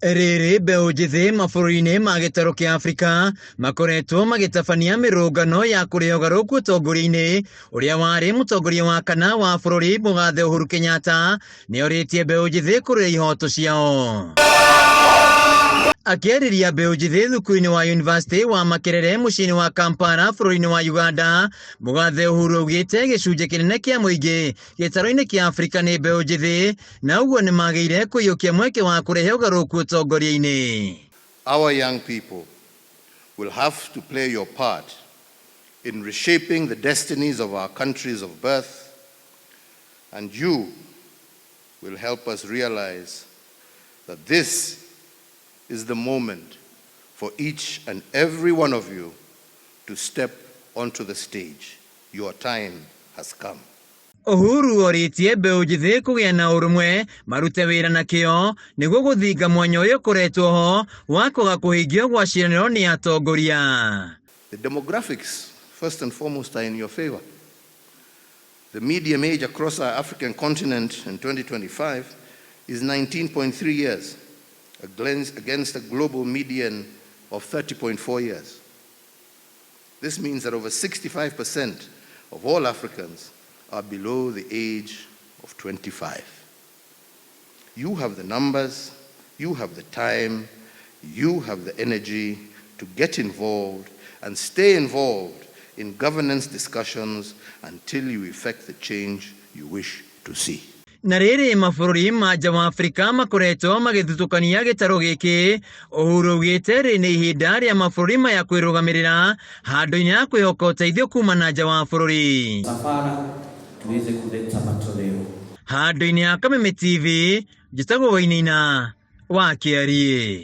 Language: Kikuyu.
Rĩrĩ mbeũ njĩthĩ mabũrũri-inĩ ma gĩtarũ kĩa Afrika makoretwo magĩtabania mĩrũngano ya kũrĩa ũgarũrũku ũtongoria-inĩ, ũrĩa warĩ mũtongoria wa kana wa bũrũri mũgathe Uhuru Kenyatta nĩorĩtie mbeũ njĩthĩ kũrũĩra ihoto ciao. Akĩarĩria mbeũ njĩthĩ thukuru-inĩ wa University wa Makerere mũciĩ-inĩ wa Kampala bũrũri-inĩ wa Uganda, mũgathe Uhuru augĩte gĩcunjĩ kĩnene kĩa mũingĩ gĩtarũ-inĩ kĩa Afrika nĩ mbeũ njĩthĩ na ũguo nĩ magĩire kũiyũkia mweke wa kũrehe ũgarũrũku ũtongoria-inĩ. Our young people will have to play your part in reshaping the destinies of our countries of birth, and you will help us realize that this is the moment for each and every one of you to step onto the stage. Your time has come. Uhuru orĩtie mbeũ njĩthĩ kũgĩa na ũrũmwe marute wĩra na kĩo nĩguo gũthinga mwanya ũrĩa ũkoretwo ho wa kwaga kũhingio gwa ciĩranĩro nĩ atongoria. The demographics, first and foremost, are in your favor. The median age across our African continent in 2025 is 19.3 years, against a global median of 30.4 years. This means that over 65% of all Africans are below the age of 25. You have the numbers, you have the time, you have the energy to get involved and stay involved in governance discussions until you effect the change you wish to see. Na rĩrĩ mabũrũri ma nja wa Afrika makoretwo magĩthutũkania gĩtarũ gĩkĩ, Uhuru augĩte rĩ nĩ ihinda rĩa mabũrũri maya kwĩrũgamĩrĩra handũ-inĩ ha kwĩhoka ũteithio kuma na nja wa bũrũri. Safara tuweze kuleta matoleo. Handũ-inĩ ha Kameme TV, njĩtagwo Wainaina wa Kĩariĩ.